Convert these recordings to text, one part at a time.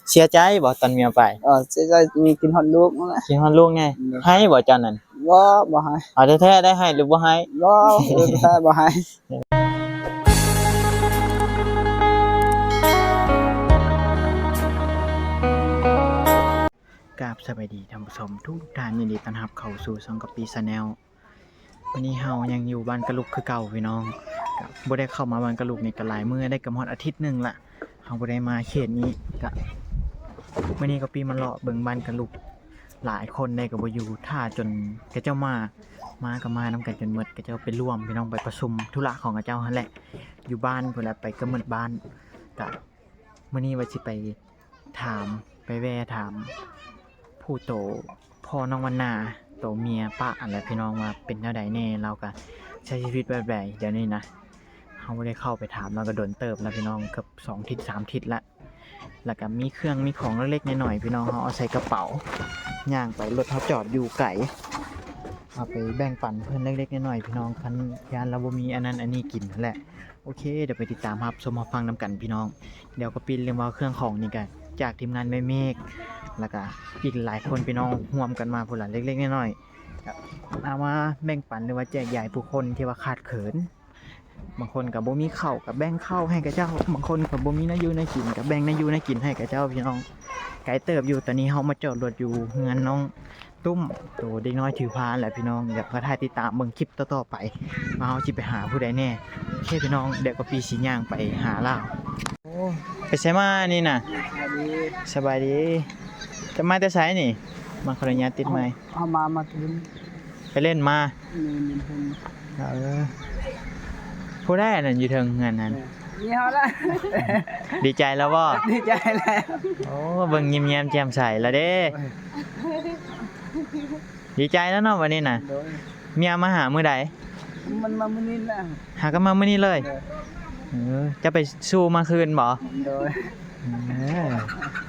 ເສຍໃຈບໍ່ຕອນເມຍໄປ? ເອີ ເສຍໃຈ ຄິດຮອດລູກນັ້ນແຫຼະ. ຄິດຮອດລູກແດ່. ໂດຍ. ໄຫ້ບໍ່ເຈົ້ານັ້ນ? ບໍ່ ບໍ່ໄຫ້. ເອົາແທ້ໆ ໄດ້ໄຫ້ຫຼືບໍ່ໄຫ້? ບໍ່ ເອີ ແທ້ໆ ບໍ່ໄຫ້. ກາບສະບາຍດີທ່ານຜູ້ຊົມທຸກທ່ານ, ຍິນດີຕ້ອນຮັບເຂົ້າສູ່ຊ່ອງກະປິ Channel. ວັນນີ້ເຮົາຍັງຢູ່ບ້ານກະລຸກຄືເກົ່າພີ່ນ້ອງ, ກະບໍ່ໄດ້ເຂົ້າມາບ້ານກະລຸກນີ້ກະຫຼາຍມື້ແລ້ວ, ກະຮອດອາທິດໜຶ່ງລະ ເຮົາບໍ່ໄດ້ມາເຂດນີ້. ກະມື້ນີ້ກະປິມາເລາະເບິ່ງບ້ານກະລຸກ, ຫຼາຍຄົນໃດກະບໍ່ຢູ່, ຖ້າຈົນເຂົາເຈົ້າມາ, ມາກະມານຳກັນຈົນໝົດ. ເຂົາເຈົ້າໄປຮ່ວມພີ່ນ້ອງ, ໄປປະຊຸມທຸລະຂອງເຂົາເຈົ້າຫັ້ນແຫຼະ ຢູ່ບ້ານພຸ້ນແຫຼະ, ໄປເກືອບໝົດບ້ານ. ກະມື້ນີ້ວ່າຊິໄປ ຖາມ ໄປແວ່ຖາມຜູ້ໂຕພໍ່ນ້ອງວັນນາ ໂຕເມຍປະຫັ້ນແຫຼະພີ່ນ້ອງ ວ່າເປັນແນວໃດແດ່, ລາວກະໃຊ້ຊີວິດແບບໃດດຽວນີ້ນະ. ເຮົາບໍ່ໄດ້ເຂົ້າໄປຖາມລາວກະດົນເຕີບແລ້ວພີ່ນ້ອງ, ເກືອບສອງທິດສາມທິດລະ. ລະກະມີເຄື່ອງມີຂອງເລັກໆນ້ອຍໆພີ່ນ້ອງ, ເຮົາເອົາໃສ່ກະເປົາ ຍ່າງໄປ, ລົດເຮົາຈອດຢູ່ໄກ, ເອົາໄປແບ່ງປັນເພິ່ນເລັກໆນ້ອຍໆພີ່ນ້ອງ, ຄັນຢ້ານລາວບໍ່ມີອັນນັ້ນອັນນີ້ກິນຫັ້ນແຫຼະ. ໂອເຄ ດຽວໄປຕິດຕາມຮັບຊົມຮັບຟັງນຳກັນພີ່ນ້ອງ. ດຽວກະປິເລື່ອງເວົ້າເຄື່ອງຂອງນີ້ກະຈາກທີມງານແມ່ເມກ ລະກະອີກຫຼາຍຄົນພີ່ນ້ອງ ຮ່ວມກັນມາພຸ້ນລະ ເລັກໆນ້ອຍໆ ກະເອົາມາແບ່ງປັນ ຫຼືວ່າແຈກຢາຍຜູ້ຄົນທີ່ວ່າຂາດເຂີນ. ບາງຄົນກະບໍ່ມີເຂົ້າ ກະແບ່ງເຂົ້າໃຫ້ເຂົາເຈົ້າ, ບາງຄົນກະບໍ່ມີແນວຢູ່ແນວກິນ ກະແບ່ງແນວຢູ່ແນວກິນໃຫ້ເຂົາເຈົ້າພີ່ນ້ອງ. ໄກເຕີບຢູ່. ຕອນນີ້ເຮົາມາຈອດລົດຢູ່ເຮືອນນ້ອງ ຕຸ້ມ ໂຕເດັກນ້ອຍຖືພານແຫຼະພີ່ນ້ອງ. ດຽວກະຖ້າຕິດຕາມເບິ່ງຄລິບຕໍ່ໆໄປ ວ່າເຮົາຊິໄປຫາຜູ້ໃດແດ່. ໂອເຄພີ່ນ້ອງ, ດຽວກະປິຊິຍ່າງໄປຫາລາວ. ໂອ້ ໄປໃສມານີ້ນະ? ສະບາຍດີ. ສະບາຍດີ. ຈະມາແຕ່ໃສນີ້? ມາຂໍອະນຸຍາດຕິດໄມ. ເຮົາມາ ມາເຖິງ ໄປຫຼິ້ນມາ. ແມ່ນ ຢູ່ເທິງ. ເອີ ຜູ້ໃດອັນນັ້ນຢູ່ເທິງເຮືອນຫັ້ນ? ແມ່ນ ມີເຮົາລະ. ດີໃຈແລ້ວບໍ່? ດີໃຈແລ້ວ. ໂອ້ ເບິ່ງຍິ້ມແຍ້ມແຈ່ມໃສລະເດ້. ໂອ້ຍ ດີໃຈແລ້ວເນາະບັດນີ້ນະ. ໂດຍ. ເມຍມາຫາມື້ໃດ? ມັນມາມື້ນີ້ລະ. ຫາກັນມາມື້ນີ້ເລີຍ? ໂດຍ. ເອີ ຈະໄປສູ່ມາຄືນບໍ່? ໂດຍ. ເອີ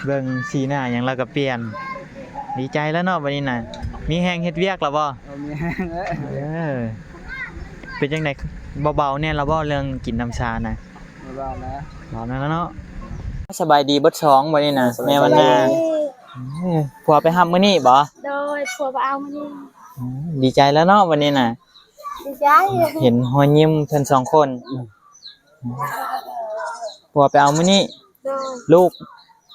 ເບິ່ງສີໜ້າຫຍັງລາວກະປ່ຽນ. ດີໃຈແລ້ວເນາະບັດນີ້ນະ. ມີແຮງເຮັດວຽກລະບໍ່? ເອີ ມີແຮງແລ້ວ. ເອີ ເປັນຈັ່ງໃດ ເບົາໆແດ່ລະບໍ່ ເລື່ອງກິນນ້ຳຊານະ? ເບົາແລ້ວ ເບົາແລ້ວເນາະ. ສະບາຍດີເບິດສອງບັດນີ້ນະ. ສະບາຍດີ ແມ່ວັນນາ. ເອີ ຜົວໄປຮັບມື້ນີ້ບໍ່? ໂດຍ ຜົວໄປເອົາມື້ນີ້. ອືມ ດີໃຈແລ້ວເນາະບັດນີ້ນະ. ດີໃຈ ເຫັນຮອຍຍິ້ມເພິ່ນສອງຄົນ. ອືມ ຜົວໄປເອົາມື້ນີ້. ໂດຍ. ລູກ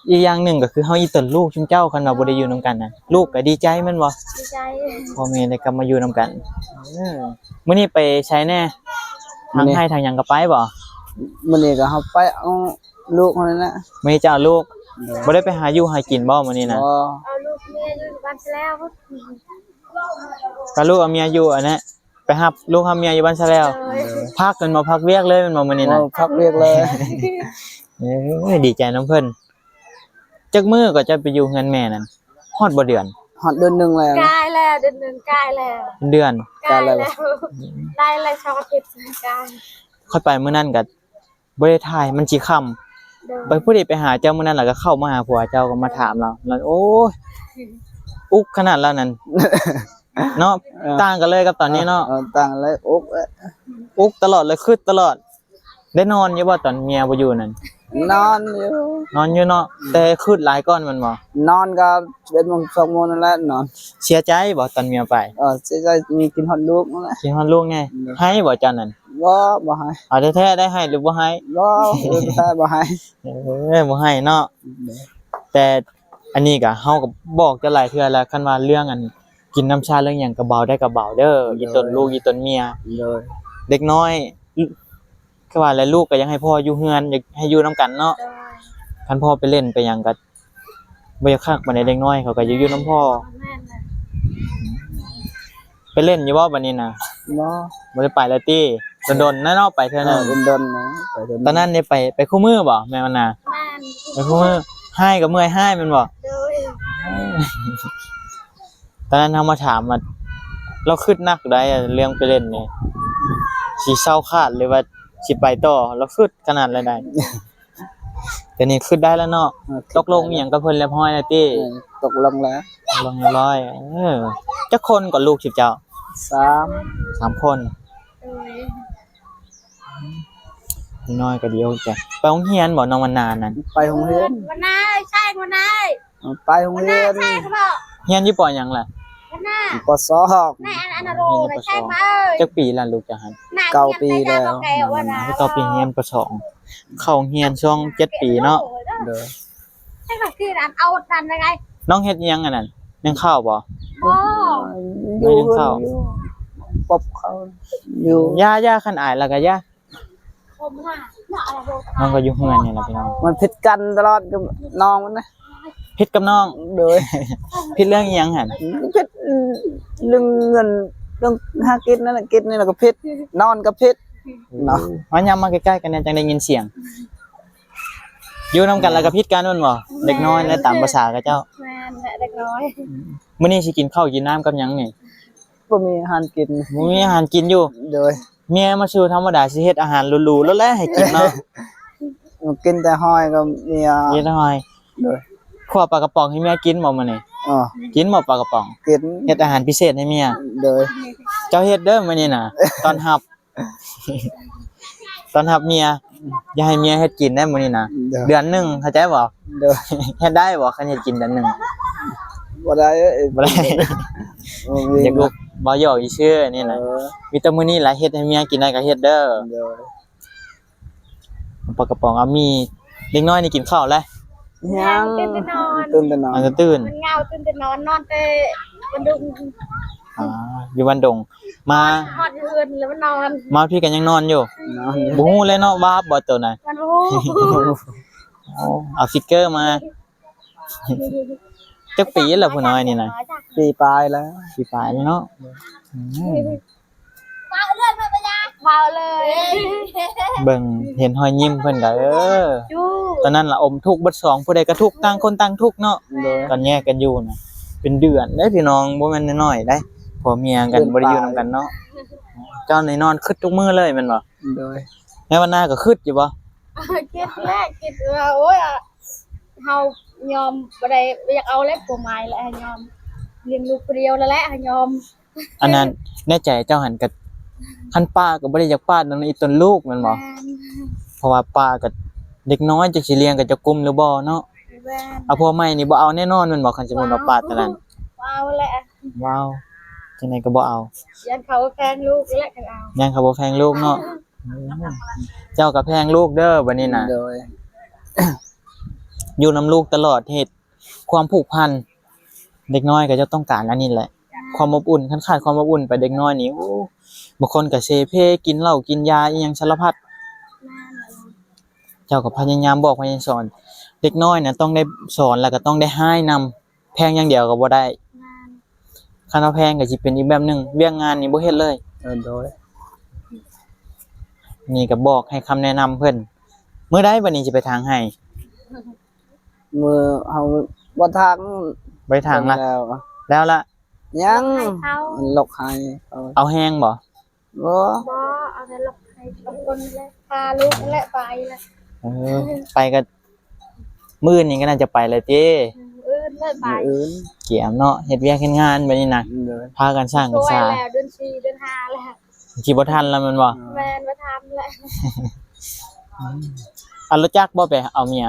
ອີກຢ່າງໜຶ່ງກະຄືເຮົາອີ່ຕົນລູກຊຸມເຈົ້າ ຄັນວ່າບໍ່ໄດ້ຢູ່ນຳກັນນະ ລູກກະດີໃຈແມ່ນບໍ່? ດີໃຈ. ພໍ່ແມ່ໄດ້ກັບມາຢູ່ນຳກັນ. ເອີ ມື້ນີ້ໄປໃສແດ່? ທາງໄຮ່ທາງຫຍັງກະໄປບໍ່? ມື້ນີ້ກະເຮົາໄປເອົາລູກຫັ້ນແຫຼະ. ມື້ນີ້ຈະເອົາລູກ. ໂດຍ. ບໍ່ໄດ້ໄປຫາຢູ່ຫາກິນບໍ່ມື້ນີ້ນະ? ບໍ່. ເອົາລູກເມຍຢູ່ບ້ານຊະແລ້ວ. ກະລູກເອົາເມຍຢູ່ອັນນັ້ນ ໄປຮັບລູກຮັບເມຍຢູ່ບ້ານຊະແລ້ວ. ໂດຍ. ພັກແມ່ນບໍ່? ພັກວຽກເລີຍແມ່ນບໍ່ມື້ນີ້ນະ? ໂອ້ ພັກວຽກເລີຍ. ເອີ ດີໃຈນຳເພິ່ນ. ຈັກມື້ກໍຈະໄປຢູ່ເຮືອນແມ່ນັ້ນ? ຮອດບໍ່ເດືອນ? ຮອດເດືອນໜຶ່ງແລ້ວ. ກາຍແລ້ວ ເດືອນໜຶ່ງກາຍແລ້ວ. ເປັນເດືອນ? ກາຍແລ້ວ. ກາຍແລ້ວ. ໄດ້ແລ້ວ ສອງອາທິດກາຍ. ຂ້ອຍໄປມື້ນັ້ນກະ ບໍ່ໄດ້ຖ່າຍ ມັນຊິຄ່ຳ. ໂດຍ. ໄປພໍດີໄປຫາເຈົ້າມື້ນັ້ນ ລະກະເຂົ້າມາຫາຜົວເຈົ້າ ກະມາຖາມລາວ ລະ ໂອ້ຍ ອຸກຂະໜາດລາວນັ້ນເນາະ. ເອີ ຕ່າງກັນເລີຍກັບຕອນນີ້ເນາະ. ເອີ ຕ່າງກັນເລີຍ ອຸກ ອຸກຕະຫຼອດເລີຍ ຄຶດຕະຫຼອດ. ໄດ້ນອນຢູ່ບໍ່ຕອນເມຍບໍ່ຢູ່ນັ້ນ? ນອນຢູ່ ນອນຢູ່ເນາະ. ອືມ. ແຕ່ຄຶດຫຼາຍກ່ອນແມ່ນບໍ່? ນອນກະສິບເອັດໂມງ ສອງໂມງນັ້ນແຫຼະນອນ. ເສຍໃຈບໍ່ຕອນເມຍໄປ? ເອີ ເສຍໃຈ ຄິດຮອດລູກນັ້ນແຫຼະ. ຄິດຮອດລູກແດ່. ໂດຍ. ໄຫ້ບໍ່ເຈົ້ານັ້ນ? ບໍ່ ບໍ່ໄຫ້. ເອົາແທ້ໆ ໄດ້ໄຫ້ຫຼືບໍ່ໄຫ້? ບໍ່ ເອີ ແທ້ບໍ່ໄຫ້. ເອີ ບໍ່ໄຫ້ເນາະ. ໂດຍ. ແຕ່ອັນນີ້ກະ ເຮົາກະບອກເຈົ້າຫຼາຍເທື່ອແລ້ວ ຄັນວ່າເລື່ອງອັນກິນນ້ຳຊາເລື່ອງຫຍັງກະເບົາໄດ້ກະເບົາເດີ ອີ່ຕົນລູກອີ່ຕົນເມຍ. ໂດຍ. ເດັກນ້ອຍ ຄືວ່າແຫຼະ ລູກກະຢາກໃຫ້ພໍ່ຢູ່ເຮືອນ ຢາກໃຫ້ຢູ່ນຳກັນເນາະ. ໂດຍ. ຄັນພໍ່ໄປຫຼິ້ນໄປຫຍັງກະ ບໍ່ຢາກຄັກປານໃດ ເດັກນ້ອຍເຂົາກະຢາກຢູ່ນຳພໍ່. ແມ່ນແຫຼະ. ໄປຫຼິ້ນຢູ່ບໍ່ບັດນີ້ນະ? ບໍ່ ບໍ່ໄດ້ໄປແລ້ວຕິ. ດົນໆນະເນາະ ໄປເທື່ອໜຶ່ງ. ເອີ ດົນໆນະ ໄປເທື່ອໜຶ່ງ. ຕອນນັ້ນໄດ້ໄປ ໄປຄູ່ມື້ບໍ່ແມ່ວັນນາ? ແມ່ນ ໄປຄູ່ມື້. ໄຫ້ກະເມື່ອຍຮ້າຍແມ່ນບໍ່? ໂດຍ. ຕອນນັ້ນເຮົາມາຖາມວ່າ ລາວຄຶດໜັກໃດເລື່ອງໄປຫຼິ້ນນີ້ ຊິເຊົາຂາດ ຫຼືວ່າຊິໄປຕໍ່ ລາວຄຶດຂະໜາດໃດ. ດຽວນີ້ຄຶດໄດ້ແລ້ວເນາະ. ເອີ ຕົກລົງອີ່ຫຍັງກັບເພິ່ນລຽບຮ້ອຍແລ້ວຕິ? ເອີ ຕົກລົງແລ້ວ ຕົກລົງລຽບຮ້ອຍ. ເອີ ຈັກຄົນກໍລູກຊິເຈົ້າ? ສາມ ສາມຄົນ. ໂດຍ. ນ້ອຍກໍດີອົກດີໃຈ. ໄປໂຮງຮຽນບໍ່ນ້ອງວັນນານັ້ນ? ໄປໂຮງຮຽນ. ວັນນາ ແຊງວັນນາ ໄປໂຮງຮຽນ. ຮຽນຢູ່ ປ.ຫຍັງລະ? ວັນນາ ປ.ສອງ. ແມ່ອັນ ອັນນາໂຣ ແຊງມາເອີຍ. ຈັກປີລະລູກເຈົ້າຫັ້ນ? ເກົ້າປີແລ້ວ. ເກົ້າປີ ຮຽນ ປ.ສອງ ເຂົ້າໂຮງຮຽນຊ່ວງເຈັດປີເນາະ. ໂດຍ. ນ້ອງເຮັດອີ່ຫຍັງອັນນັ້ນ? ໜຶ້ງເຂົ້າບໍ່? ບໍ່ ຢູ່ເຮືອນ ປອບເຂົ້າຢູ່. ຢ່າ ຢ່າ ຄັນອາຍລະກະຢ່າ. ນ້ອງກໍຢູ່ເຮືອນນີ້ລະພີ່ນ້ອງ. ມັນຜິດກັນຕະຫຼອດກັບນ້ອງມັນນະ. ຜິດກັບນ້ອງ? ໂດຍ. ຜິດເລື່ອງອີ່ຫຍັງຫັ້ນ? ຜິດເລື່ອງເງິນ ເລື່ອງຫາກິນນັ້ນແຫຼະ. ກິນນີ້ລະກໍຜິດ ນອນກໍຜິດເນາະ. ມາ ຍາມມາໃກ້ໆກັນແດ່ ຈັ່ງໄດ້ຍິນສຽງ. ຢູ່ນຳກັນລະກໍຜິດກັນແມ່ນບໍ່? ເດັກນ້ອຍແຫຼະ ຕາມພາສາຂະເຈົ້າ. ແມ່ນແຫຼະ ເດັກນ້ອຍ. ມື້ນີ້ຊິກິນເຂົ້າກິນນ້ຳກັບຫຍັງນີ້? ບໍ່ມີອາຫານກິນ. ບໍ່ມີອາຫານກິນຢູ່? ໂດຍ. ເມຍມາສູ່ທຳມະດາຊິເຮັດອາຫານຫຼູໆໂລດແຫຼະໃຫ້ກິນເນາະ. ກິນແຕ່ຫອຍກັບເມຍ. ກິນແຕ່ຫອຍ. ໂດຍ. ຂົ້ວປາກະປ໋ອງໃຫ້ເມຍກິນບໍ່ມື້ນີ້? ອໍ ກິນບໍ່ປາກະປ໋ອງ? ກິນ. ເຮັດອາຫານພິເສດໃຫ້ເມຍ. ໂດຍ. ເຈົ້າເຮັດເດີມື້ນີ້ນະ ຕ້ອນຮັບ ຕ້ອນຮັບເມຍ. ຢ່າໃຫ້ເມຍເຮັດກິນໄດ້ມື້ນີ້ນະ. ໂດຍ. ເດືອນໜຶ່ງ ເຂົ້າໃຈບໍ່? ໂດຍ. ເຮັດໄດ້ບໍ່ ຄັນເຮັດກິນເດືອນໜຶ່ງ? ບໍ່ໄດ້ເອີຍ ບໍ່ໄດ້. ຢາກເວົ້າຫຍອກຊື່ໆນີ້ນະ. ເອີ ມີແຕ່ມື້ນີ້ລະເຮັດໃຫ້ເມຍກິນໄດ້ກໍເຮັດເດີ. ໂດຍ. ປາກະປ໋ອງ ອາມີ ເດັກນ້ອຍນີ້ກິນເຂົ້າແລ້ວ? ຍັງ ຕື່ນແຕ່ນອນ. ຕື່ນແຕ່ນອນ. ອາ ຕື່ນ ມັນເຫງົາ ຕື່ນແຕ່ນອນ ນອນແຕ່ບ້ານດົງ. ອາ ຢູ່ບ້ານດົງ. ມາຮອດເຮືອນແລ້ວມັນນອນ. ມາພີ້ກໍຍັງນອນຢູ່. ນອນ. ບໍ່ຮູ້ເລີຍເນາະ ວາບບໍ່ໂຕນັ້ນ? ມັນບໍ່ຮູ້. ໂອ້ ເອົາຟິກເກີມາ. ຈັກປີລະຜູ້ນ້ອຍນີ້ນະ? ປີປາຍແລ້ວ. ປີປາຍແລ້ວເນາະ. ອືມ ເວົ້າເລີຍ ເວົ້າເລີຍ. ເບິ່ງເຫັນຮອຍຍິ້ມເພິ່ນກໍ ເອີ ຕອນນັ້ນລະອົມທຸກເບິດສອງ ຜູ້ໃດກໍທຸກ ຕ່າງຄົນຕ່າງທຸກເນາະ. ໂດຍ. ຕອນແຍກກັນຢູ່ນະ ເປັນເດືອນເດ້ພີ່ນ້ອງ ບໍ່ແມ່ນນ້ອຍໆເດ້. ຜົວເມຍກັນ ບໍ່ໄດ້ຢູ່ນຳກັນເນາະ. ເຈົ້ານີ້ນອນຄຶດທຸກມື້ເລີຍແມ່ນບໍ່? ໂດຍ. ແມ່ວັນນາກໍຄຶດຢູ່ບໍ່? ຄຶດແຫຼະ ຄຶດວ່າ ໂອ້ຍ ເຮົາຍອມບໍ່ໄດ້ ບໍ່ຢາກເອົາແລ້ວຜົວໃໝ່ແຫຼະ ເຮົາຍອມລ້ຽງລູກຜູ້ດຽວແລ້ວແຫຼະ ເຮົາຍອມ. ອັນນັ້ນ ໃນໃຈເຈົ້າຫັ້ນກະ ຄັນປະກໍບໍ່ໄດ້ຢາກປະນຳອີ່ຕົນລູກແມ່ນບໍ່? ແມ່ນ. ເພາະວ່າປະກໍເດັກນ້ອຍ ຈັກຊິລ້ຽງກັນຈະກຸ້ມຫຼືບໍ່ເນາະ. ແມ່ນ. ເອົາຜົວໃໝ່ນີ້ບໍ່ເອົາແນ່ນອນແມ່ນບໍ່? ຄັນສົມມຸດວ່າປະຕອນນັ້ນ ບໍ່ເອົາແຫຼະ. ວ້າວ ຈັ່ງໃດກໍບໍ່ເອົາ ຢ້ານເຂົາແພງລູກແຫຼະ ຄັນເອົາ ຢ້ານເຂົາບໍ່ແພງລູກເນາະ. ເຈົ້າກໍແພງລູກເດີບັດນີ້ນະ. ໂດຍ. ຢູ່ນຳລູກຕະຫຼອດ ເຮັດຄວາມຜູກພັນ ເດັກນ້ອຍກໍຈະຕ້ອງການອັນນີ້ແຫຼະ ຄວາມອົບອຸ່ນ. ຄັນຂາດຄວາມອົບອຸ່ນໄປ ເດັກນ້ອຍນີ້ ໂອ້ ບາງຄົນກໍເສເພ ກິນເຫຼົ້າກິນຢາອີ່ຫຍັງສາລະພັດ. ເຈົ້າກໍພະຍາຍາມບອກພະຍາຍາມສອນ ເດັກນ້ອຍນະຕ້ອງໄດ້ສອນ ແລ້ວກໍຕ້ອງໄດ້ຮ້າຍນຳ. ແພງຢ່າງດຽວກໍບໍ່ໄດ້. ແມ່ນ. ຄັນວ່າແພງກໍຊິເປັນອີກແບບໜຶ່ງ ວຽກງານນີ້ບໍ່ເຮັດເລີຍ. ເອີ ໂດຍ. ນີ້ກໍບອກໃຫ້ຄຳແນະນຳເພິ່ນ. ມື້ໃດບັດນີ້ຊິໄປຖາງໄຮ່? ມື້ເຮົາບໍ່ຖາງ. ບໍ່ໄດ້ຖາງລະ? ແລ້ວ ແລ້ວລະ? ຍັງ. ລົກໄຮ່ເຂົາ ເອົາແຮງບໍ່? ບໍ່ ບໍ່ ເອົາແຕ່ລົກໄຮ່ ລົກຄົນແຫຼະ ພາລູກແຫຼະ ໄປແຫຼະ. ເອີ ໄປກໍ ມື້ອື່ນນີ້ກໍໜ້າຈະໄປແລ້ວຕິ? ອືມ ມື້ອື່ນເລີຍໄປ. ມື້ອື່ນ ກຽມເນາະ ເຮັດວຽກເຮັດງານແບບນີ້ນະ. ໂດຍ. ພາກັນສ້າງກັນສາ. ຊ່ວຍແລ້ວ ເດືອນສີ່ເດືອນຫ້າແລ້ວ ຊິບໍ່ທັນແລ້ວແມ່ນບໍ່? ແມ່ນ ບໍ່ທັນແລ້ວ. ອືມ ເອົາລົດຈັກບໍ່ໄປເອົາເມຍ?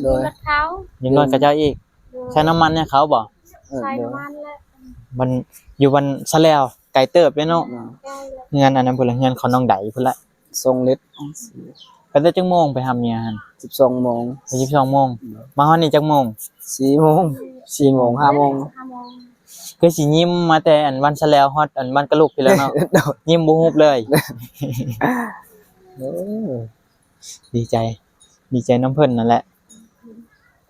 ໂດຍ. ລົດເຂົາ ຍັງນອນກັບເຈົ້າອີກ. ໂດຍ. ໃຊ້ນ້ຳມັນໃຫ້ເຂົາບໍ່? ເອີ ໃຊ້ນ້ຳມັນແຫຼະ. ມັນຢູ່ບ້ານສະແລວ ໄກເຕີບເດ້ເນາະ. ອືມ ເຮືອນອັນນັ້ນພຸ້ນລະ ເຮືອນຂອງນ້ອງໃດພຸ້ນລະ. ສອງລິດ. ໄປແຕ່ຈັກໂມງໄປຮັບເມຍຫັ້ນ? ສິບສອງໂມງ. ໄປສິບສອງໂມງ. ໂດຍ. ມາຮອດນີ້ຈັກໂມງ? ສີ່ໂມງ ສີ່ໂມງ ຫ້າໂມງ ຫ້າໂມງ. ຄືຊິຍິ້ມມາແຕ່ອັນບ້ານສະແລວຮອດອັນບ້ານກະລຸກພີ້ແລ້ວເນາະ. ໂດຍ. ຍິ້ມບໍ່ຫຸບເລີຍ. ໂອ້ ດີໃຈ ດີໃຈນຳເພິ່ນນັ້ນແຫຼະ.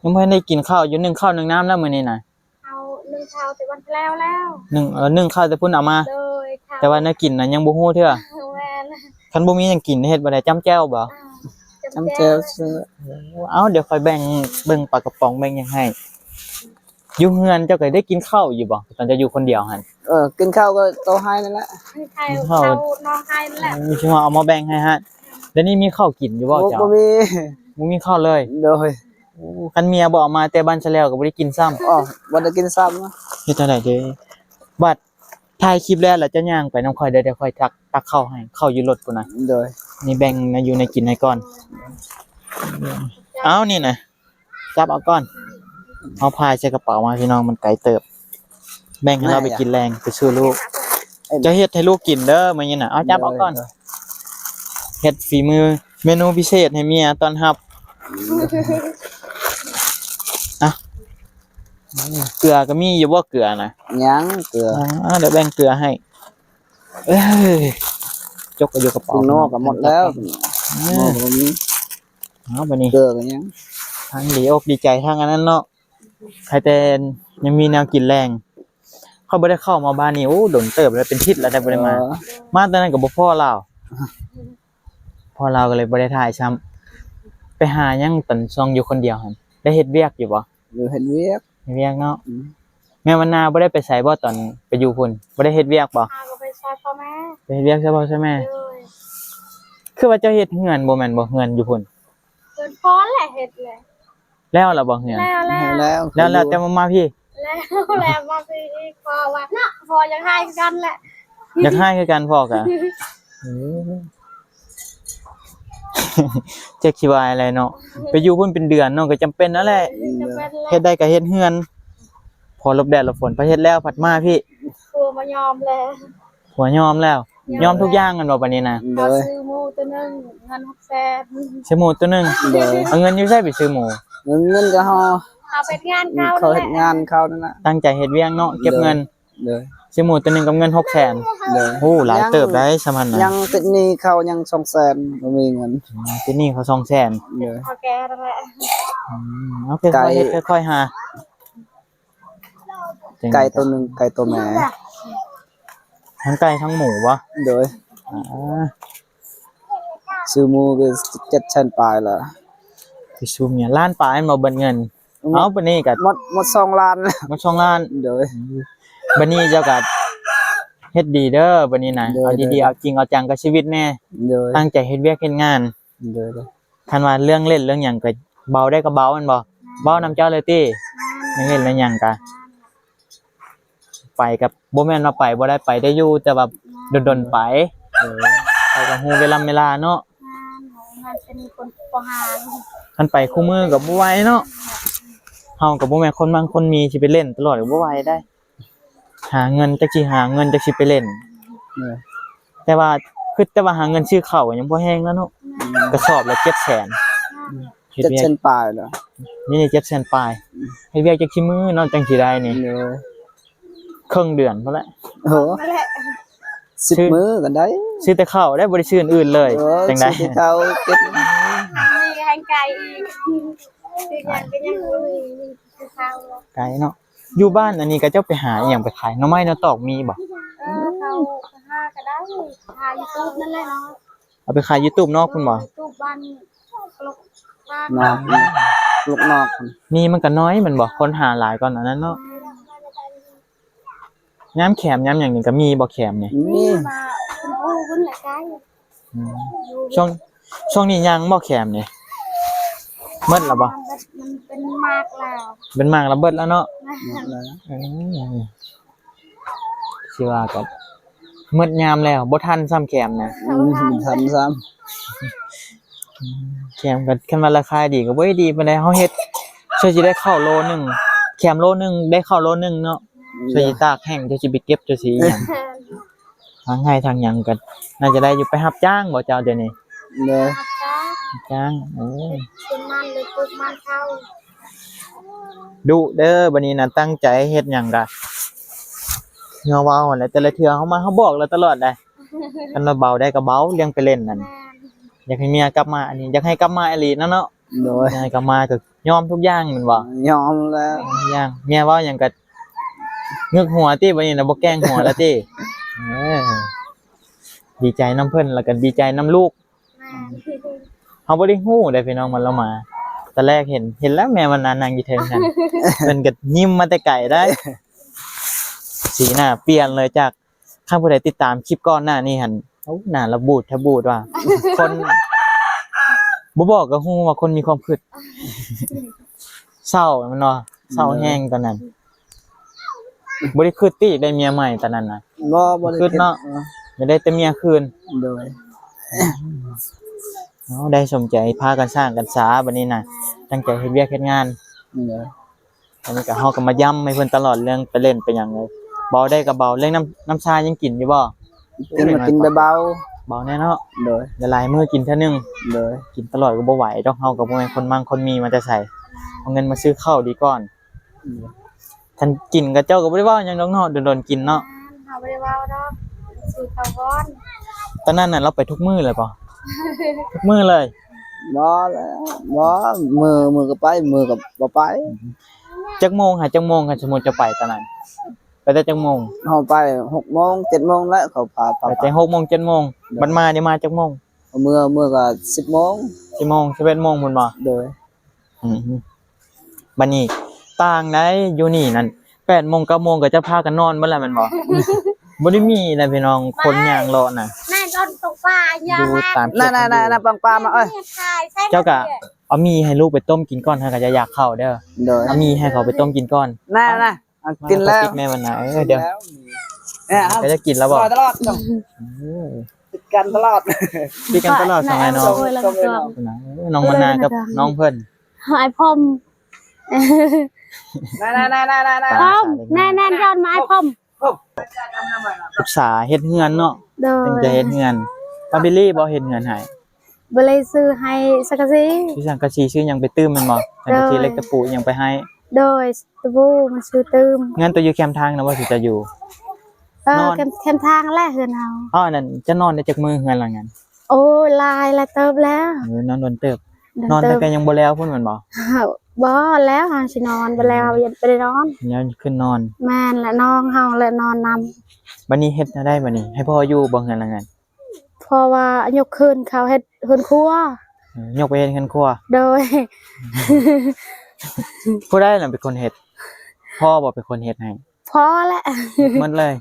ຍັງບໍ່ໄດ້ກິນເຂົ້າຢູ່ ໜຶ້ງເຂົ້າໜຶ້ງນ້ຳແລ້ວມື້ນີ້ນະ? ເຮົາໜຶ້ງເຂົ້າແຕ່ວັນແລ້ວແລ້ວ ໜຶ້ງ ເອີ ໜຶ້ງເຂົ້າແຕ່ພຸ້ນເອົາມາ. ໂດຍ. ແຕ່ວ່າແນວກິນນະຍັງບໍ່ຮູ້ເທື່ອ. ແມ່ນ. ຄັນບໍ່ມີຫຍັງກິນເຮັດແບບໃດ? ຈ້ຳແຈ່ວບໍ່? ອ່າ ຈ້ຳແຈ່ວ. ຈ້ຳແຈ່ວ. ໂອ້ ເອົາ ດຽວຂ້ອຍແບ່ງເບິ່ງປາກະປ໋ອງແບ່ງຫຍັງໃຫ້. ຢູ່ເຮືອນເຈົ້າກໍໄດ້ກິນເຂົ້າຢູ່ບໍ່ ຕອນເຈົ້າຢູ່ຄົນດຽວຫັ້ນ? ເອີ ກິນເຂົ້າກໍໂຕໃຫ້ນັ້ນແຫຼະ ກິນເຂົ້າ ເຂົ້ານ້ອງໃຫ້ນັ້ນແຫຼະ. ມີຊິມາເອົາມາແບ່ງໃຫ້ຫັ້ນ. ດຽວນີ້ມີເຂົ້າກິນຢູ່ບໍ່ເຈົ້າ? ບໍ່ ບໍ່ມີ ບໍ່ມີເຂົ້າເລີຍ. ໂດຍ. ໂອ້ ຄັນເມຍບໍ່ເອົາມາແຕ່ບ້ານສະແລວກໍບໍ່ໄດ້ກິນຊ້ຳ. ອໍ ບໍ່ໄດ້ກິນຊ້ຳ. ເຮັດຈັ່ງໃດເດ? ບັດຖ່າຍຄລິບແລ້ວ ແລ້ວເຈົ້າຍ່າງໄປນຳຂ້ອຍເດີ ດຽວຂ້ອຍຕັກ ຕັກເຂົ້າໃຫ້ ເຂົ້າຢູ່ລົດພຸ້ນນະ. ໂດຍ. ນີ້ແບ່ງແນວຢູ່ແນວກິນໃຫ້ກ່ອນ. ເອົານີ້ນະ ຈັບເອົາກ່ອນ. ເຮົາພາຍໃສ່ກະເປົາມາ ພີ່ນ້ອງ, ມັນໄກເຕີບ. ແບ່ງໃຫ້ລາວໄປກິນແລງ ໄປສູ່ລູກ. ເຈົ້າເຮັດໃຫ້ລູກກິນເດີມື້ນີ້ນະ. ເອົາ ຈັບເອົາກ່ອນ. ເຮັດຝີມື ເມນູພິເສດໃຫ້ເມຍຕ້ອນຮັບ. ອ່ະ ເກືອກໍມີຢູ່ບໍ່ ເກືອນະ? ຍັງ ເກືອ. ອ່າ ດຽວແບ່ງເກືອໃຫ້. ເອີຍ ຈົກກໍຢູ່ກະເປົາ. ເປັງນົວກໍໝົດແລ້ວ. ເອີ ເອົາບາດນີ້ ເກືອກໍຍັງ. ທັງດີອົກດີໃຈທັງອັນນັ້ນເນາະ. ໃຄແຕ່ຍັງມີແນວກິນແລງ. ຂ້ອຍບໍ່ໄດ້ເຂົ້າມາບ້ານນີ້ ໂອ້ ດົນເຕີບແລ້ວ, ເປັນທິດແລ້ວໄດ້ບໍ່ໄດ້ມາ. ເອີ ມາຕອນນັ້ນກໍບໍ່ພໍ້ລາວ. ພໍ້ລາວກໍເລີຍບໍ່ໄດ້ຖ່າຍຊ້ຳ. ໄປຫາຫຍັງຕອນຊ່ວງຢູ່ຄົນດຽວຫັ້ນ? ໄດ້ເຮັດວຽກຢູ່ບໍ່? ຢູ່ເຮັດວຽກ. ເຮັດວຽກເນາະ. ອືມ. ແມ່ວັນນາບໍ່ໄດ້ໄປໃສບໍ່ ຕອນໄປຢູ່ພຸ້ນ? ບໍ່ໄດ້ເຮັດວຽກບໍ່? ຫາກໍໄປຊ່ວຍພໍ່ແມ່. ໄປເຮັດວຽກຊ່ວຍພໍ່ຊ່ວຍແມ່. ໂດຍ. ຄືວ່າເຈົ້າເຮັດເຮືອນບໍ່ແມ່ນບໍ່ ເຮືອນຢູ່ພຸ້ນ? ເຮືອນພໍ່ແຫຼະເຮັດແຫຼະ. ແລ້ວລະບໍ່ເຮືອນ? ແລ້ວ ແລ້ວ ແລ້ວ ແລ້ວແຕ່ມາ ມາພີ້. ແລ້ວ ແລ້ວມາພີ້ອີກ ເພາະວ່າພໍ່ຢາກໃຫ້ຄືກັນແຫຼະ. ຢາກໃຫ້ຄືກັນພໍ່ກະ. ເອີ ຈັກຊິວ່າແນວໃດເນາະ. ໄປຢູ່ພຸ້ນເປັນເດືອນເນາະ ກໍຈຳເປັນນັ້ນແຫຼະ. ຈຳເປັນແຫຼະ. ເຮັດໄດ້ກໍເຮັດເຮືອນ ພໍຫຼົບແດດຫຼົບຝົນ. ພໍເຮັດແລ້ວພັດມາພີ້ ຜົວບໍ່ຍອມແລ້ວ. ຜົວຍອມແລ້ວ. ຍອມ ຍອມທຸກຢ່າງແມ່ນບໍ່ບາດນີ້ນະ? ໂດຍ. ຊື້ໝູໂຕໜຶ່ງ ເງິນຫົກແສນ. ຊື້ໝູໂຕໜຶ່ງ. ໂດຍ. ເອົາເງິນຢູ່ໃສໄປຊື້ໝູ? ເງິນ ເງິນກໍເຮົາ ເຮົາເຮັດງານເຂົາ ເຂົາເຮັດງານເຂົານັ້ນລະ. ຕັ້ງໃຈເຮັດວຽກເນາະ ເກັບເງິນ. ໂດຍ. ຊື້ໝູໂຕໜຶ່ງກັບເງິນຫົກແສນ. ໂດຍ. ໂອ້ ຫຼາຍເຕີບໄດ໋ຊ່ຳຫັ້ນນະ. ຍັງຕິດໜີ້ເຂົາຍັງສອງແສນ ບໍ່ມີເງິນ. ອືມ ຕິດໜີ້ເຂົາສອງແສນ. ໂດຍ. ເຂົາແກ່ນັ້ນແຫຼະ. ອືມ ເອົາ ຄ່ອຍໆເຮັດ ຄ່ອຍໆຫາ. ໄກ່ໂຕໜຶ່ງ ໄກ່ໂຕແມ່. ທັງໄກ່ທັງໝູບໍ່? ໂດຍ. ອ່າ ຊື້ໝູກໍເຈັດແສນປາຍລະ. ໄປຊື້ເມຍ ລ້ານປາຍແມ່ນບໍ່ເບິດເງິນ? ໝົດ. ເອົາ ບາດນີ້ກໍໝົດ ໝົດສອງລ້ານ. ໝົດສອງລ້ານ. ໂດຍ. ບາດນີ້ເຈົ້າກໍເຮັດດີເດີ ບາດນີ້ນະ. ໂດຍ. ເອົາດີໆ ເອົາຈິງເອົາຈັງກັບຊີວິດແດ່. ໂດຍ. ຕັ້ງໃຈເຮັດວຽກເຮັດງານ. ໂດຍ. ຄັນວ່າເລື່ອງຫຼິ້ນເລື່ອງຫຍັງກໍເບົາໄດ້ກໍເບົາແມ່ນບໍ່? ເວົ້ານຳເຈົ້າເລີຍຕິ? ແມ່ນ. ເລື່ອງຫຼິ້ນເລື່ອງຫຍັງກະ ແມ່ນ. ໄປກໍບໍ່ແມ່ນວ່າໄປບໍ່ໄດ້ ໄປໄດ້ຢູ່ ແຕ່ວ່າດົນໆໄປ. ເອີ ເຮົາກໍຮູ້ເວລາເວລາເນາະ. ແມ່ນ. ເຮົາເປັນຄົນບໍ່ຫາ ຄັນໄປຄູ່ມື້ກໍບໍ່ໄຫວເນາະ. ເຮົາກໍບໍ່ແມ່ນຄົນມັ່ງຄົນມີ ຊິໄປຫຼິ້ນຕະຫຼອດກໍບໍ່ໄຫວໄດ໋. ຫາເງິນ ຈັກຊິຫາເງິນ ຈັກຊິໄປຫຼິ້ນ. ເອີ ແຕ່ວ່າ ຄິດແຕ່ວ່າຫາເງິນຊື້ເຂົ້າກໍຍັງພໍແຮງແລ້ວເນາະ. ແມ່ນ. ກະສອບລະເຈັດແສນ. ແມ່ນ. ເຮັດວຽກ ເຈັດແສນປາຍແລ້ວ. ນີ້ ນີ້ເຈັດແສນປາຍ. ເຮັດວຽກຈັກຊິມື້ເນາະ ຈັ່ງຊິໄດ້ນີ້. ໂດຍ. ເຄິ່ງເດືອນພຸ້ນແຫຼະ. ໂອ້ ນັ້ນແຫຼະ. ສິບມື້ກໍໄດ້. ຊື້ແຕ່ເຂົ້າໄດ້ ບໍ່ໄດ້ຊື້ອື່ນເລີຍ. ໂອ້ ຈັ່ງໃດ? ຊື້ແຕ່ເຂົ້າກິນ. ມີແຮງກາຍອີກ. ຊື້ຫຍັງກໍຍັງບໍ່ມີ ມີແຕ່ເຂົ້າ. ໄກເນາະ. ຢູ່ບ້ານອັນນີ້ເຂົາເຈົ້າໄປຫາອີ່ຫຍັງໄປຂາຍ? ໜໍ່ໄມ້ໜໍ່ຕອກມີບໍ່? ເອີ ເຂົາຫາກໍໄດ້ ຫາຢູທູບນັ້ນແຫຼະເນາະ. ເອົາໄປຂາຍຢູທູບນອກພຸ້ນບໍ່? ຢູທູບບ້ານ ລູກນອກ ລູກນອກ. ນີ້ມັນກໍນ້ອຍແມ່ນບໍ່? ຄົນຫາຫຼາຍກ່ອນອັນນັ້ນເນາະ. ຍາມແຄມຍາມຫຍັງນີ້ກໍມີບໍ່ ແຄມນີ້? ມີ. ອືມ ຊ່ວງ ຊ່ວງນີ້ຍັງບໍ່ ແຄມນີ້? ໝົດແລ້ວບໍ່? ມັນເປັນໝາກແລ້ວ ເປັນໝາກແລ້ວ ເບິດແລ້ວເນາະ. ໝົດແລ້ວ. ເອີ ຊິວ່າກໍໝົດຍາມແລ້ວ ບໍ່ທັນຊ້ຳ ແຄມນະ. ອືມ ບໍ່ທັນຊ້ຳ. ແຄມກໍ ຄັນວ່າລາຄາດີກໍບໍ່ໄດ້ດີປານໃດ. ເຮົາເຮັດຊ່ວຍຊິໄດ້ເຂົ້າໂລໜຶ່ງ ແຄມໂລໜຶ່ງ ໄດ້ເຂົ້າໂລໜຶ່ງເນາະ. ອືມ ຊ່ວຍຊິຕາກແຫ້ງ ເຈົ້າຊິໄປເກັບ ເຈົ້າຊິອີ່ຫຍັງ. ທາງໄຮ່ທາງຫຍັງກໍໜ້າຈະໄດ້ຢູ່. ໄປຮັບຈ້າງບໍ່ເຈົ້າດຽວນີ້? ໂດຍ. ຮັບຈ້າງ. ຮັບຈ້າງ. ໂອ້ ເປັນມັນ ຫຼືປູກມັນເຂົ້າ. ດຸເດີ ບັດນີ້ນະ ຕັ້ງໃຈເຮັດຫຍັງກະ ເຮົາເວົ້າຫັ້ນແຫຼະ ແຕ່ລະເທື່ອເຮົາມາ ເຮົາບອກລາວຕະຫຼອດໄດ໋. ຄັນວ່າເບົາໄດ້ກໍເບົາ ລຽງໄປຫຼິ້ນນັ້ນ. ແມ່ນ. ຢາກໃຫ້ເມຍກັບມາ ອັນນີ້ ຢາກໃຫ້ກັບມາອີ່ຫຼີນະເນາະ. ໂດຍ. ຢາກໃຫ້ກັບມາກໍຍອມທຸກຢ່າງແມ່ນບໍ່? ຍອມແລ້ວ. ທຸກຢ່າງ. ເມຍເວົ້າຫຍັງກໍງຶກຫົວຕິ ບັດນີ້ນະ ບໍ່ແກ່ງຫົວແລ້ວຕິ. ເອີ ດີໃຈນຳເພິ່ນ ແລ້ວກໍດີໃຈນຳລູກ. ແມ່ນ. ເຮົາບໍ່ໄດ້ຮູ້ເດ້ພີ່ນ້ອງ ວ່າລາວມາ. ຕອນແລກເຫັນ ເຫັນແລ້ວແມ່ມັນນາງຢູ່ເທິງຫັ້ນ ເພິ່ນກໍຍິ້ມມາແຕ່ໄກໄດ໋. ສີໜ້າປ່ຽນເລີຍ ຈາກ ຄັນຜູ້ໃດຕິດຕາມຄລິບກ່ອນໜ້ານີ້ຫັ້ນ ໂອ້ ໜ້າລະບູດແທບບູດວ່າ ຄົນ ບໍ່ບອກກໍຮູ້ວ່າຄົນມີຄວາມຄຶດ. ເສົ້າແມ່ນບໍ່? ເສົ້າແຮງຕອນນັ້ນ. ບໍ່ໄດ້ຄຶດຕິ ຢາກໄດ້ເມຍໃໝ່ຕອນນັ້ນນະ? ບໍ່ ບໍ່ໄດ້ຄຶດເນາະ. ເອີ ຢາກໄດ້ແຕ່ເມຍຄືນ. ໂດຍ. ເອົາ ໄດ້ສົມໃຈ ພາກັນສ້າງກັນສາ ບັດນີ້ນະ ຕັ້ງໃຈເຮັດວຽກເຮັດງານ. ໂດຍ. ອັນນີ້ກໍ ເຮົາກໍມາຢ້ຳໃຫ້ເພິ່ນຕະຫຼອດ ເລື່ອງໄປຫຼິ້ນໄປຫຍັງ. ເບົາໄດ້ກໍເບົາ. ເລື່ອງນ້ຳ ນ້ຳຊາຍັງກິນຢູ່ບໍ່? ກິນ ກິນແຕ່ເບົາ ເບົາແນ່ເນາະ. ໂດຍ. ຫຼາຍໆມື້ກິນເທື່ອໜຶ່ງ. ໂດຍ. ກິນຕະຫຼອດກໍບໍ່ໄຫວດອກ. ເຮົາກໍບໍ່ແມ່ນຄົນມັ່ງຄົນມີມາແຕ່ໃສ ເອົາເງິນມາຊື້ເຂົ້າດີກ່ອນ. ຄັນກິນກໍເຈົ້າກໍບໍ່ໄດ້ເວົ້າຫຍັງດອກເນາະ ດົນໆກິນເນາະ. ເຮົາບໍ່ໄດ້ເວົ້າດອກ ຊື້ເຂົ້າກ່ອນ. ຕອນນັ້ນນະ ລາວໄປທຸກມື້ເລີຍບໍ່? ທຸກມື້ເລີຍ? ບໍ່ແລ້ວ ບໍ່ ມື້ ມື້ກໍໄປ ມື້ກໍບໍ່ໄປ. ຈັກໂມງຫາຈັກໂມງ ຄັນສົມມຸດຈະໄປຕອນນັ້ນ ໄປແຕ່ຈັກໂມງ? ເຮົາໄປຫົກໂມງ ເຈັດໂມງແລ້ວ ເຂົາພາ ໄປແຕ່ຫົກໂມງ ເຈັດໂມງ. ໂດຍ. ບັດມານີ້ມາຈັກໂມງ? ເມື່ອ ເມື່ອກໍສິບໂມງ ສິບໂມງ ສິບເອັດໂມງພຸ້ນບໍ່? ໂດຍ. ອືມ ບັດນີ້ຕ່າງໃດ ຢູ່ນີ້ນັ້ນ ແປດໂມງ ເກົ້າໂມງ ກໍຈະພາກັນນອນເບິດແລ້ວແມ່ນບໍ່? ບໍ່ໄດ້ມີແລ້ວພີ່ນ້ອງ ຄົນຍ່າງເລາະນະ ແມ່ນ ຕອນຕົກປາຢ່າ ຢູ່ຕາມເຂດ ນັ້ນໆໆ ປາງປາມາເອີຍ ເຈົ້າກະເອົາໝີ່ໃຫ້ລູກໄປຕົ້ມກິນກ່ອນ ຫາກະຈະຢາກເຂົ້າເດີ. ໂດຍ. ເອົາໝີ່ໃຫ້ເຂົາໄປຕົ້ມກິນກ່ອນ ນັ້ນໆ ກິນແລ້ວ ແມ່ວັນນາ. ເອີ ເອີ ດຽວ ກິນແລ້ວ ເອີ ຕະຫຼອດ ຕິດກັນຕະຫຼອດ ຕິດກັນຕະຫຼອດ ສອງອ້າຍນ້ອງ. ນ້ອງວັນນາກັບນ້ອງເພິ່ນ ອ້າຍພົມ ນັ້ນໆໆໆໆ ພົມ ແນ່ໆ ຍ້ອນມາອ້າຍພົມ ອຸດສາເຮັດເຮືອນເນາະ. ໂດຍ. ຕັ້ງໃຈເຮັດເຮືອນ. ປ້າບິລລີບໍ່ເຮັດເຮືອນໃຫ້? ບໍ່ໄດ້ຊື້ໃຫ້ສັງກະສີ ຊື້ສັງກະສີ ຊື້ຫຍັງໄປຕື່ມແມ່ນບໍ່? ສັງກະສີ ໂດຍ ເຫຼັກຕະປູຫຍັງໄປໃຫ້? ໂດຍ. ຕະປູມັນຊື້ຕື່ມ. ເຮືອນໂຕຢູ່ແຄມທາງນະບໍ່ ທີ່ເຈົ້າຢູ່? ເອີ ນອນ ແຄມ ແຄມທາງແຫຼະເຮືອນເຮົາ. ເອົາ ອັນນັ້ນເຈົ້ານອນໄດ້ຈັກມື້ເຮືອນຫຼັງນັ້ນ? ໂອ້ຍ ຫຼາຍ ຫຼາຍເຕີບແລ້ວ. ເອີ ນອນດົນເຕີບ. ນອນແຕ່ກໍຍັງບໍ່ແລ້ວພຸ້ນແມ່ນບໍ່? ບໍ່ແລ້ວ ເຮົາຊິນອນ ບໍ່ແລ້ວ ເຮົາບໍ່ໄດ້ນອນ ຍັງຂຶ້ນນອນ. ແມ່ນແຫຼະ ນ້ອງເຮົາແຫຼະນອນນຳ. ບັດນີ້ເຮັດແນວໃດບັດນີ້ ໃຫ້ພໍ່ຢູ່ບໍ່ເຮືອນຫຼັງນັ້ນ? ເພາະວ່າຍົກຄືນເຂົາເຮັດເຮືອນຄົວ. ເອີ ຍົກໄປເຮັດເຮືອນຄົວ. ໂດຍ. ຜູ້ໃດລະເປັນຄົນເຮັດ? ພໍ່ບໍ່ເປັນຄົນເຮັດໃຫ້? ພໍ່ແຫຼະ ເຮັດໝົດເລີຍ.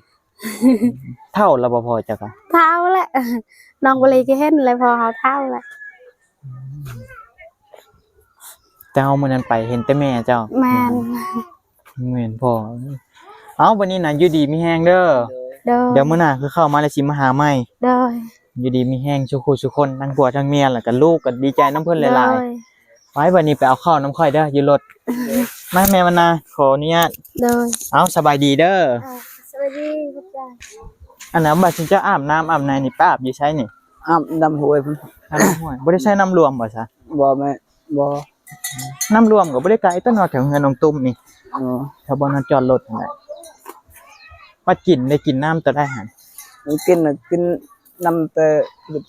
ເຖົ້າລະບໍ່ພໍ່ເຈົ້າກະ? ເຖົ້າແຫຼະ ນ້ອງບໍລີກໍເຫັນແຫຼະ ພໍ່ເຮົາເຖົ້າແຫຼະ. ແຕ່ເຮົາມື້ນັ້ນໄປເຫັນແຕ່ແມ່ເຈົ້າ. ແມ່ນ. ແມ່ນພໍ່. ເອົ້າ ບັດນີ້ນະ ຢູ່ດີມີແຮງເດີ. ໂດຍ. ດຽວມື້ໜ້າຄືເຂົ້າມາແລ້ວຊິມາຫາໃໝ່. ໂດຍ. ຢູ່ດີມີແຮງສູ່ຄູ່ສູ່ຄົນ ທັງຜົວທັງເມຍ ແລ້ວກໍລູກ ກໍດີໃຈນຳເພິ່ນຫຼາຍໆ. ໂດຍ. ໄປ ບັດນີ້ໄປເອົາເຂົ້ານຳຂ້ອຍເດີ ຢູ່ລົດ. ມາແມ່ວັນນາ ຂໍອະນຸຍາດ. ໂດຍ. ເອົາ ສະບາຍດີເດີ. ເອີ ສະບາຍດີ ຂອບໃຈ. ອັນນັ້ນ ບັດເຈົ້າອາບນ້ຳອາບໃນນີ້ ໄປອາບຢູ່ໃສນີ້? ອາບນ້ຳຫ້ວຍພຸ້ນ. ອາບນ້ຳຫ້ວຍ ບໍ່ໄດ້ໃຊ້ນ້ຳລວມບໍ່ຊະ? ບໍ່ແມ່ນ ບໍ່. ນ້ຳລວມກໍບໍ່ໄດ້ໄກຕົວະເນາະ ແຖວເຮືອນນ້ອງຕຸ້ມນີ້. ອໍ ແຖວບ່ອນເຮົາຈອດລົດຫັ້ນແຫຼະ. ບັດກິນ ໄດ້ກິນນ້ຳຕົວໃດຫັ້ນ? ກິນ ກິນນ້ຳແຕ່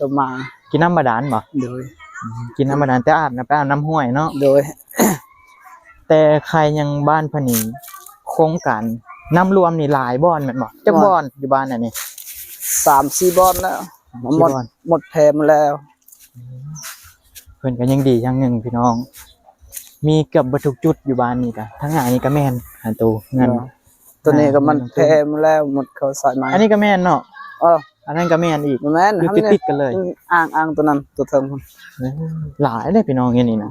ຕົວມາ. ກິນນ້ຳບາດານບໍ່? ໂດຍ. ອືມ ກິນນ້ຳບາດານ ແຕ່ອາບນະ ໄປອາບນ້ຳຫ້ວຍເນາະ. ໂດຍ. ແຕ່ໃຄຍັງບ້ານເພິ່ນນີ້ ໂຄງການນ້ຳລວມນີ້ຫຼາຍບ່ອນແມ່ນບໍ່? ຈັກບ່ອນຢູ່ບ້ານອັນນີ້? ສາມສີ່ບ່ອນແລ້ວ. ສາມສີ່ບ່ອນ ໝົດແພໝົດແລ້ວ. ເພິ່ນກໍຍັງດີຢ່າງໜຶ່ງພີ່ນ້ອງ ມີເກືອບເບິດທຸກຈຸດຢູ່ບ້ານນີ້ກະ ທາງໜ້ານີ້ກໍແມ່ນ ຫາໂຕເຮືອນ ໂຕນີ້ກໍມັນແພໝົດແລ້ວ ໝົດເຂົ້າສາຍໄມ້. ອັນນີ້ກໍແມ່ນເນາະ. ເອີ ອັນນັ້ນກໍແມ່ນອີກ. ແມ່ນ ຢູ່ຕິດໆກັນເລີຍ. ອ່າງ ອ່າງໂຕນັ້ນ ໂຕເທິງພຸ້ນ. ເອີ ຫຼາຍເດ້ພີ່ນ້ອງ ອັນນີ້ນະ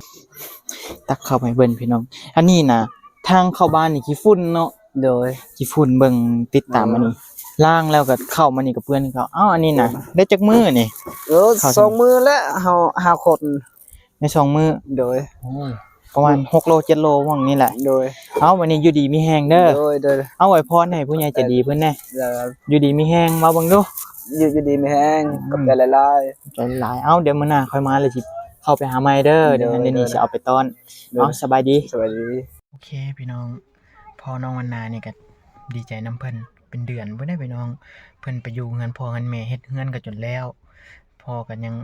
ຕັກເຂົ້າໃຫ້ເບິ່ງພີ່ນ້ອງ. ອັນນີ້ນະ ທາງເຂົ້າບ້ານນີ້ຂີ້ຝຸ່ນເນາະ. ໂດຍ. ຂີ້ຝຸ່ນ ເບິ່ງຕິດຕາມ ໂດຍ ມານີ້ ລ້າງແລ້ວກໍເຂົ້າມານີ້ກໍເປື້ອນຄືເກົ່າ. ເອົ້າ ອັນນີ້ນະ ໂດຍ ໄດ້ຈັກມື້ນີ້? ເອີ ສອງມື້ແລ້ວ ເຮົາຫ້າຄົນ ໃນສອງມື້. ໂດຍ. ໂອ້ຍ ປະມານຫົກໂລເຈັດໂລ ໝ່ອງນີ້ແຫຼະ. ໂດຍ. ເອົ້າ ວັນນີ້ຢູ່ດີມີແຮງເດີ. ໂດຍ ໂດຍ. ເອົາ ອວຍພອນໃຫ້ຜູ້ໃຫຍ່ໃຈດີເພິ່ນແດ່. ໂດຍ. ຢູ່ດີມີແຮງ ເວົ້າເບິ່ງດູ. ຢູ່ ຢູ່ດີມີແຮງ. ອືມ ຂອບໃຈຫຼາຍໆ ຂອບໃຈຫຼາຍ. ເອົ້າ ດຽວມື້ໜ້າຄ່ອຍມາ ແລ້ວຊິເຂົ້າໄປຫາໃໝ່ເດີ. ໂດຍ ດຽວມື້ນີ້ຊິເອົາໄປຕ້ອນ. ໂດຍ. ເອົ້າ ສະບາຍດີ ສະບາຍດີ. ໂອເຄພີ່ນ້ອງ ພໍນ້ອງວັນນານີ້ກໍດີໃຈນຳເພິ່ນເປັນເດືອນພຸ້ນເດ້ພີ່ນ້ອງ. ເພິ່ນໄປຢູ່ເຮືອນພໍ່ເຮືອນແມ່ ເຮັດເຮືອນກໍຈົນແລ້ວ. ພໍ່ກໍຍັງ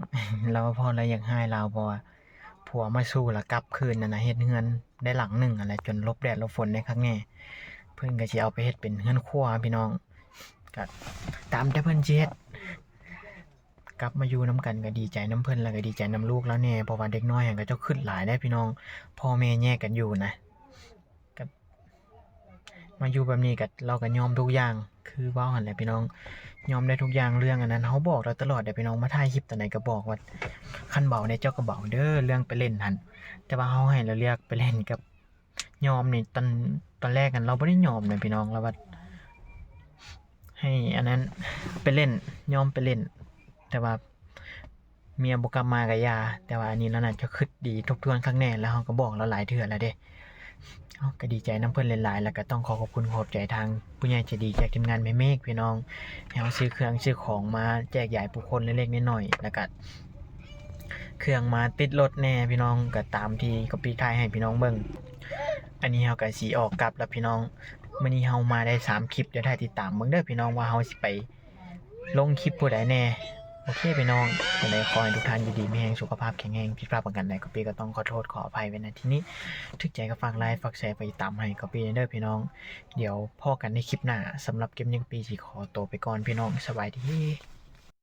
ລາວວ່າພໍ່ລາວຢາກຮ້າຍລາວ ເພາະວ່າຜົວມາສູ່ລະກັບຄືນນັ້ນນະ ເຮັດເຮືອນໄດ້ຫຼັງໜຶ່ງຫັ້ນແຫຼະ ຈົນຫຼົບແດດຫຼົບຝົນໄດ້ຄັກແນ່. ເພິ່ນກໍຊິເອົາໄປເຮັດເປັນເຮືອນຄົວພີ່ນ້ອງ ກໍຕາມແຕ່ເພິ່ນຊິເຮັດ. ກັບມາຢູ່ນຳກັນກໍດີໃຈນຳເພິ່ນ ແລ້ວກໍດີໃຈນຳລູກລາວແດ່ ເພາະວ່າເດັກນ້ອຍຫັ້ນ ເຂົາເຈົ້າຄຶດຫຼາຍເດ້ພີ່ນ້ອງ ພໍ່ແມ່ແຍກກັນຢູ່ນະ. ກໍມາຢູ່ແບບນີ້ກໍ ລາວກໍຍອມທຸກຢ່າງ ຄືເວົ້າຫັ້ນແຫຼະພີ່ນ້ອງ ຍອມໄດ້ທຸກຢ່າງ. ເລື່ອງອັນນັ້ນເຮົາບອກລາວຕະຫຼອດເດ້ພີ່ນ້ອງ ມາຖ່າຍຄລິບຕອນໃດກໍບອກວ່າ ຄັນເບົາແດ່ເຈົ້າກໍເບົາເດີ ເລື່ອງໄປຫຼິ້ນຫັ້ນ. ແຕ່ວ່າເຮົາໃຫ້ລາວເລືອກໄປຫຼິ້ນກັບຍອມນີ້ ຕອນ ຕອນແລກຫັ້ນລາວບໍ່ໄດ້ຍອມເດ້ພີ່ນ້ອງ ລາວວ່າໃຫ້ອັນນັ້ນໄປຫຼິ້ນ ຍອມໄປຫຼິ້ນ ແຕ່ວ່າ ເມຍບໍ່ກັບມາກໍຢ່າ, ແຕ່ວ່າອັນນີ້ລາວໜ້າຈະຄິດດີທົບທວນຄັກແນ່ ແລ້ວເຮົາກໍບອກລາວຫຼາຍເທື່ອແລ້ວເດ້. ເຮົາກໍດີໃຈນຳເພິ່ນຫຼາຍໆ ແລ້ວກໍຕ້ອງຂໍຂອບຄຸນຂອບໃຈທາງຜູ້ໃຫຍ່ໃຈດີຈາກທີມງານແມ່ເມກພີ່ນ້ອງ ໃຫ້ເຮົາຊື້ເຄື່ອງຊື້ຂອງມາແຈກຢາຍຜູ້ຄົນເລັກໆນ້ອຍໆ ແລ້ວກໍເຄື່ອງມາຕິດລົດແດ່ພີ່ນ້ອງ ກໍຕາມທີ່ກັອບປີ້ຖ່າຍໃຫ້ພີ່ນ້ອງເບິ່ງ. ອັນນີ້ເຮົາກໍຊິອອກກັບແລ້ວພີ່ນ້ອງ. ມື້ນີ້ເຮົາມາໄດ້ສາມຄລິບ, ດຽວຖ້າຕິດຕາມເບິ່ງເດີພີ່ນ້ອງ ວ່າເຮົາຊິໄປ ລົງຄລິບຜູ້ໃດແດ່. ໂອເຄພີ່ນ້ອງ, ຈັ່ງໃດຂໍໃຫ້ທຸກທ່ານຢູ່ດີມີແຮງ ສຸຂະພາບແຂງແຮງ, ຜິດພາດປະການໃດ ກັອບປີ້ກໍຕ້ອງຂໍໂທດຂໍອະໄພໄວ້ ນະ ທີ່ນີ້. ຖືກໃຈກໍຝາກໄລ ຝາກແຊໄປຕິດຕາມໃຫ້ກັອບປີ້ແດ່ພີ່ນ້ອງ. ດຽວພໍ້ກັນໃນຄລິບໜ້າ. ສຳລັບຄລິບນີ້ ກັອບປີ້ຊິຂໍໂຕໄປກ່ອນພີ່ນ້ອງ. ສະບາຍດີ.